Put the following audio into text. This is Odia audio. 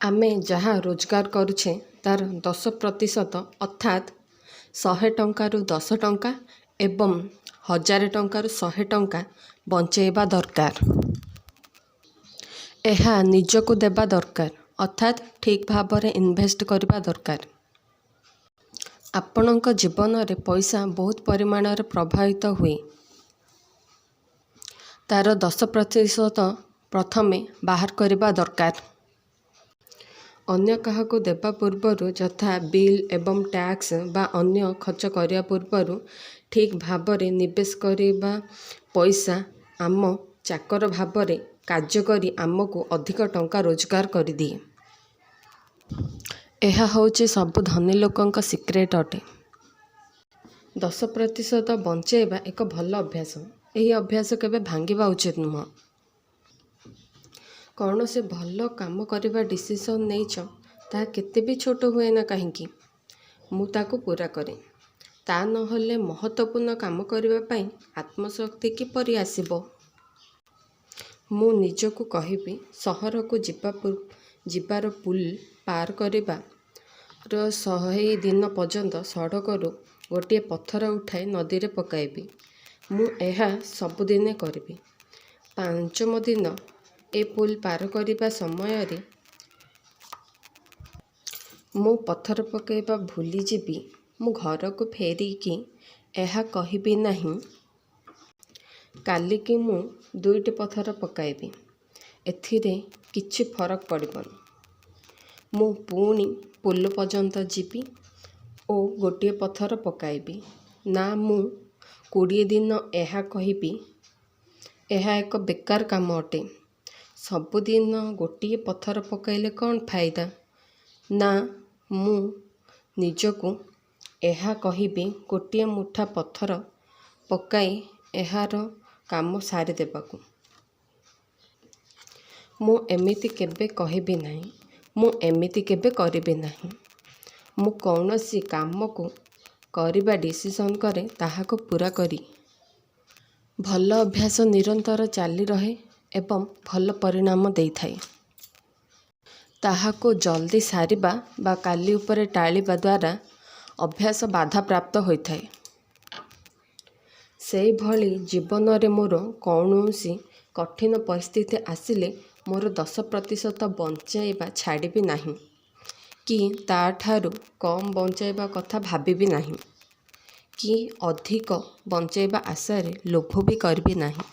ଆମେ ଯାହା ରୋଜଗାର କରୁଛେ, ତା'ର 10% ଅର୍ଥାତ୍ 100 ଟଙ୍କାରୁ 10 ଟଙ୍କା ଏବଂ 1000 ଟଙ୍କାରୁ 100 ଟଙ୍କା ବଞ୍ଚେଇବା ଦରକାର। ଏହା ନିଜକୁ ଦେବା ଦରକାର, ଅର୍ଥାତ୍ ଠିକ୍ ଭାବରେ ଇନଭେଷ୍ଟ କରିବା ଦରକାର। ଆପଣଙ୍କ ଜୀବନରେ ପଇସା ବହୁତ ପରିମାଣରେ ପ୍ରବାହିତ ହୁଏ। ତା'ର 10% ପ୍ରଥମେ ବାହାର କରିବା ଦରକାର। ଅନ୍ୟ କାହାକୁ ଦେବା ପୂର୍ବରୁ, ଯଥା ବିଲ୍ ଏବଂ ଟ୍ୟାକ୍ସ ବା ଅନ୍ୟ ଖର୍ଚ୍ଚ କରିବା ପୂର୍ବରୁ। ଠିକ୍ ଭାବରେ ନିବେଶ କରିବା ପଇସା ଆମ ଚାକର ଭାବରେ କାର୍ଯ୍ୟ କରି ଆମକୁ ଅଧିକ ଟଙ୍କା ରୋଜଗାର କରିଦିଏ। ଏହା ହେଉଛି ସବୁ ଧନୀ ଲୋକଙ୍କ ସିକ୍ରେଟ୍ ଅଟେ। 10% ବଞ୍ଚେଇବା ଏକ ଭଲ ଅଭ୍ୟାସ। ଏହି ଅଭ୍ୟାସ କେବେ ଭାଙ୍ଗିବା ଉଚିତ ନୁହେଁ। କୌଣସି ଭଲ କାମ କରିବା ଡିସିସନ୍ ନେଇଛ, ତାହା କେତେ ବି ଛୋଟ ହୁଏ ନା କାହିଁକି, ମୁଁ ତାକୁ ପୂରା କରେ। ତା' ନହେଲେ ମହତ୍ତ୍ୱପୂର୍ଣ୍ଣ କାମ କରିବା ପାଇଁ ଆତ୍ମଶକ୍ତି କିପରି ଆସିବ? ମୁଁ ନିଜକୁ କହିବି, ସହରକୁ ଯିବାର ପୁଲ ପାର କରିବାର 100 ଦିନ ପର୍ଯ୍ୟନ୍ତ ସଡ଼କରୁ ଗୋଟିଏ ପଥର ଉଠାଇ ନଦୀରେ ପକାଇବି। ମୁଁ ଏହା ସବୁଦିନେ କରିବି। ପଞ୍ଚମ ଦିନ ଏ ପୁଲ ପାର କରିବା ସମୟରେ ମୁଁ ପଥର ପକାଇବା ଭୁଲିଯିବି। ମୁଁ ଘରକୁ ଫେରିକି ଏହା କହିବି, ନାହିଁ, କାଲିକି ମୁଁ ଦୁଇଟି ପଥର ପକାଇବି। ଏଥିରେ କିଛି ଫରକ ପଡ଼ିବନି। ମୁଁ ପୁଣି ପୋଲ ପର୍ଯ୍ୟନ୍ତ ଯିବି ଓ ଗୋଟିଏ ପଥର ପକାଇବି। ନା, ମୁଁ 20 ଦିନ ଏହା କହିବି, ଏହା ଏକ ବେକାର କାମ ଅଟେ। ସବୁଦିନ ଗୋଟିଏ ପଥର ପକାଇଲେ କ'ଣ ଫାଇଦା? ନା, ମୁଁ ନିଜକୁ ଏହା କହିବି ଗୋଟିଏ ମୁଠା ପଥର ପକାଇ ଏହାର କାମ ସାରିଦେବାକୁ। ମୁଁ ଏମିତି କେବେ କହିବି ନାହିଁ। ମୁଁ ଏମିତି କେବେ କରିବି ନାହିଁ। ମୁଁ କୌଣସି କାମକୁ କରିବା ଡିସିସନ୍ କରେ, ତାହାକୁ ପୂରା କରି। ଭଲ ଅଭ୍ୟାସ ନିରନ୍ତର ଚାଲି ରହେ ଏବଂ ଭଲ ପରିଣାମ ଦେଇଥାଏ। ତାହାକୁ ଜଲଦି ସାରିବା ବା କାଲି ଉପରେ ଟାଳିବା ଦ୍ୱାରା ଅଭ୍ୟାସ ବାଧାପ୍ରାପ୍ତ ହୋଇଥାଏ। ସେହିଭଳି ଜୀବନରେ ମୋର କୌଣସି କଠିନ ପରିସ୍ଥିତି ଆସିଲେ ମୋର 10% ବଞ୍ଚାଇବା ଛାଡ଼ିବି ନାହିଁ କି ତା'ଠାରୁ କମ୍ ବଞ୍ଚାଇବା କଥା ଭାବିବି ନାହିଁ କି ଅଧିକ ବଞ୍ଚାଇବା ଆଶାରେ ଲୋଭ ବି କରିବି ନାହିଁ।